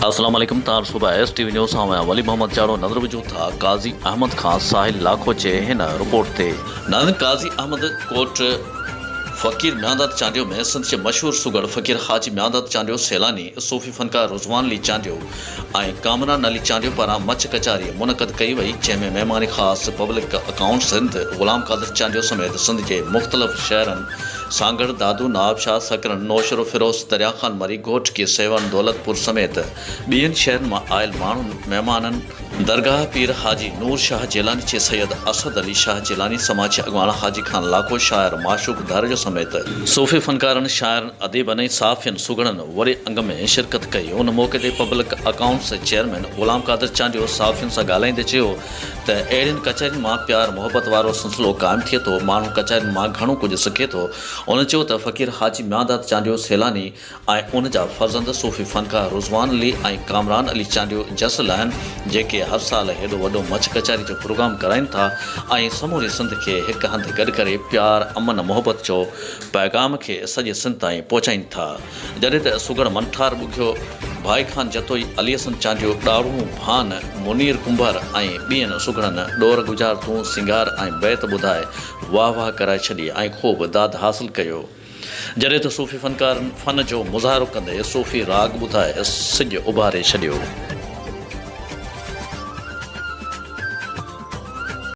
السلام عليڪم تان صبح ايس ٽي وي نيوز سان آهيان ولي محمد چاڙهو نظر وجهون ٿا قاضي احمد کان ساحل لاکو جي هن رپورٽ تي. ناظرين قاضي احمد ڪوٽ فقير ميانداد چانڊيو ۾ سنڌ جي مشهور سگهڙ فقير حاجي ميانداد چانڊيو سيلاني صوفي فنڪار رضوان علي چانڊيو ۽ ڪامران علي چانڊيو پاران مڇ ڪچهري منعقد ڪئي وئي جنهن ۾ مهمان خاص پبلڪ اڪائونٽس سنڌ غلام قادر چانڊيو سميت سنڌ جي مختلف شهرن سانگهڙ، دادو، نوابشاهه، سڪرنڊ، نوشهروفيروز، دريا خان مري، گهوٽڪي، سيوهڻ، دولتپور سميت ٻين شهرن مان آيل ماڻهن، مهمانن، درگاهه پير حاجي نور شاهه جيلاني جي سيد اسد علي شاهه جيلاني، سماجي اڳواڻ حاجي خان لاکو، شاعر معشوق ڌاريجو سميت صوفي فنڪارن، شاعرن، اديبن ۽ صحافين سگهڙن وڏي انگ ۾ شرڪت ڪئي. ان موقعي تي public accounts chairman Ghulam Qadir Chandio صحافين سان ڳالهائيندي چيو ته اهڙين ڪچهرين مان پيار محبت وارو سلسلو قائم ٿئي ٿو، ماڻهو ڪچهرين مان گهڻو ڪجهه سکي ٿو. هن چيو ته فقير حاجي ميانداد چانڊيو سيلاني ۽ ان جا فرزند صوفي فنڪار رضوان علي ۽ ڪامران علي چانڊيو جس لهن جيڪي هر سال هيڏو وڏو مڇ ڪچهري جو پروگرام ڪرائين ٿا ۽ سموري سنڌ کي هڪ هنڌ گڏ ڪري پيار امن محبت جو پيغام کي سڄي سنڌ تائين پهچائين ٿا. جڏهن ته سگهڙ منٺار ٻگهيو، ڀائي خان جتوئي، علي حسن چانڊيو، ڏاڙهون ڀان، منير ڪنڀر ۽ ٻين سگهڙن ڏور ڳجهارتون، سينگار ۽ بيت ٻڌائي واهه واهه ڪرائي ڇڏي ۽ خوب داد حاصل ڪيو. جڏهن ته صوفي فنڪارن فن جو مظاهرو ڪندي صوفي راڳ ٻڌائي سج اڀاري ڇڏيو.